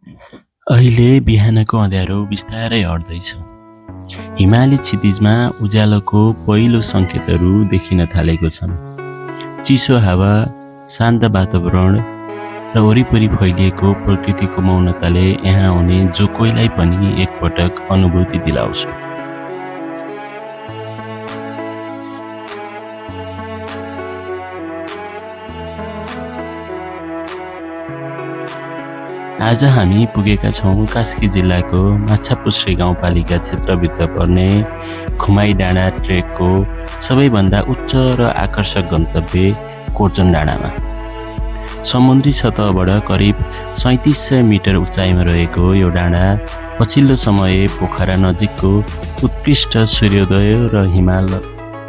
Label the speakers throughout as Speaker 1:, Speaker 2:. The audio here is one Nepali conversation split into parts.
Speaker 1: अहिले बिहानको अँध्यारो बिस्तारै हट्दैछ। हिमाली क्षितिजमा उज्यालोको पहिलो सङ्केतहरू देखिन थालेको छन्। चिसो हावा, शान्त वातावरण र वरिपरि फैलिएको प्रकृतिको मौनताले यहाँ आउने जो कोहीलाई पनि एकपटक अनुभूति दिलाउँछ। आज हामी पुगेका छौँ कास्की जिल्लाको माछापुच्छ्रे गाउँपालिका क्षेत्रभित्र पर्ने खुमाई डाँडा ट्रेकको सबैभन्दा उच्च र आकर्षक गन्तव्य कोर्चन डाँडामा। समुद्री सतहबाट करिब 3700 मिटर उचाइमा रहेको यो डाँडा पछिल्लो समय पोखरा नजिकको उत्कृष्ट सूर्योदय र हिमाल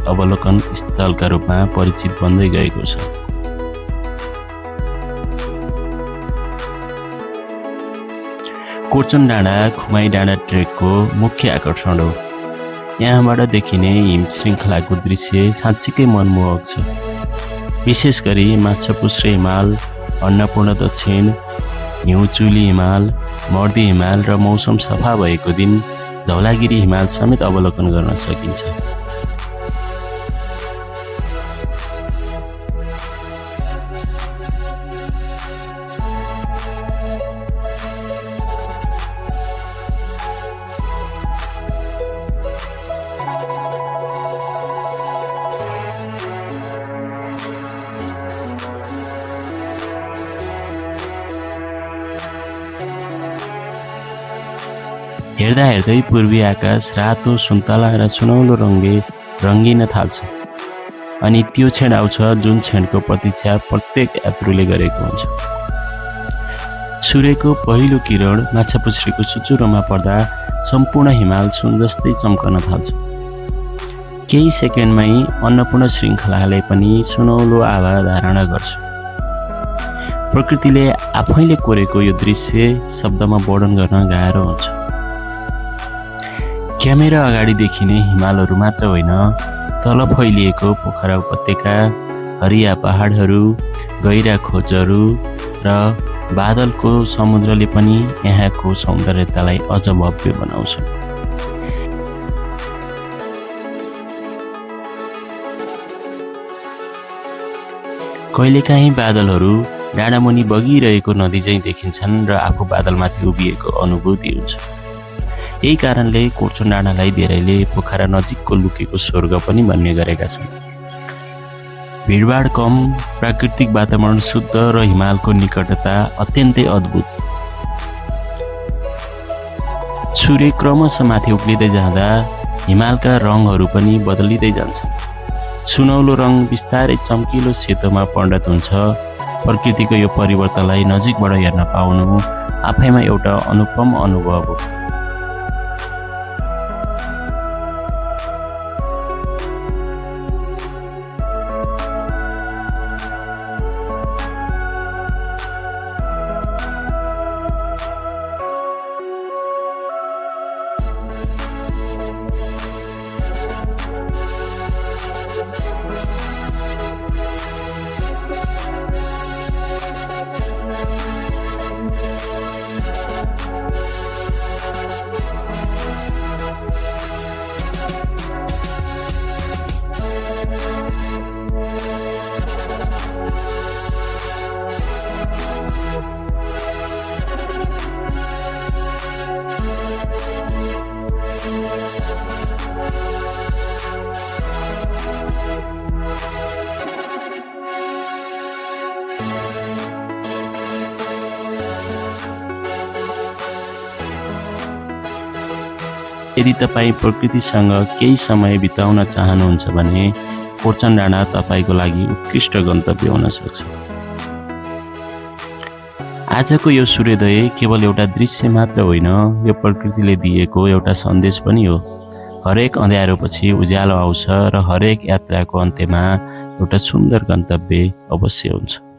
Speaker 1: अवलोकन स्थलका रूपमा परिचित बन्दै गएको छ। कोर्चन डाँडा खुमाई डाँडा ट्रेकको मुख्य आकर्षण हो। यहाँबाट देखिने हिम श्रृङ्खलाको दृश्य साँच्चीकै मनमोहक छ। विशेष गरी माछापुच्छ्रे हिमाल, अन्नपूर्ण दक्षिण, हिउँचुली हिमाल, मर्दी हिमाल र मौसम सफा भएको दिन धौलागिरी हिमाल समेत अवलोकन गर्न सकिन्छ। हेर्दा हेर्दै पूर्वी आकाश रातो, सुन्तला र सुनौलो रङले रङ्गिन थाल्छ। अनि त्यो क्षण आउँछ जुन क्षणको प्रतीक्षा प्रत्येक यात्रुले गरेको हुन्छ। सूर्यको पहिलो किरण माछापुच्छ्रेको चुचुरोमा पर्दा सम्पूर्ण हिमाल सुन जस्तै चम्कन थाल्छ। केही सेकेन्डमै अन्नपूर्ण श्रृङ्खलाले पनि सुनौलो आभा धारणा गर्छ। प्रकृतिले आफैले कोरेको यो दृश्य शब्दमा वर्णन गर्न गाह्रो हुन्छ। क्यामेरा अगाडि देखिने हिमालहरू मात्र होइन, तल फैलिएको पोखरा उपत्यका, हरिया पहाडहरू, गहिरा खोजहरू र बादलको समुद्रले पनि यहाँको सौन्दर्यतालाई अझ भव्य बनाउँछ। कहिलेकाहीँ बादलहरू डाँडामुनि बगिरहेको नदी झैँ देखिन्छन् र आफू बादलमाथि उभिएको अनुभूति हुन्छ। यही कारणले कोर्चन डाँडालाई धेरैले पोखरा नजिकको लुकेको स्वर्ग पनि भन्ने गरेका छन्। भिडभाड कम, प्राकृतिक वातावरण शुद्ध र हिमालको निकटता अत्यन्तै अद्भुत। सूर्य क्रमशः माथि उक्लिँदै जाँदा हिमालका रङहरू पनि बदलिँदै जान्छन्। सुनौलो रङ बिस्तारै चम्किलो सेतोमा परिणत हुन्छ। प्रकृतिको यो परिवर्तनलाई नजिकबाट हेर्न पाउनु आफैमा एउटा अनुपम अनुभव हो। यदि तपाईँ प्रकृतिसँग केही समय बिताउन चाहनुहुन्छ भने कोर्चन डाँडा तपाईँको लागि उत्कृष्ट गन्तव्य हुन सक्छ। आजको यो सूर्योदय केवल एउटा दृश्य मात्र होइन, यो प्रकृतिले दिएको एउटा सन्देश पनि हो। हरेक अँध्यारोपछि उज्यालो आउँछ र हरेक यात्राको अन्त्यमा एउटा सुन्दर गन्तव्य अवश्य हुन्छ।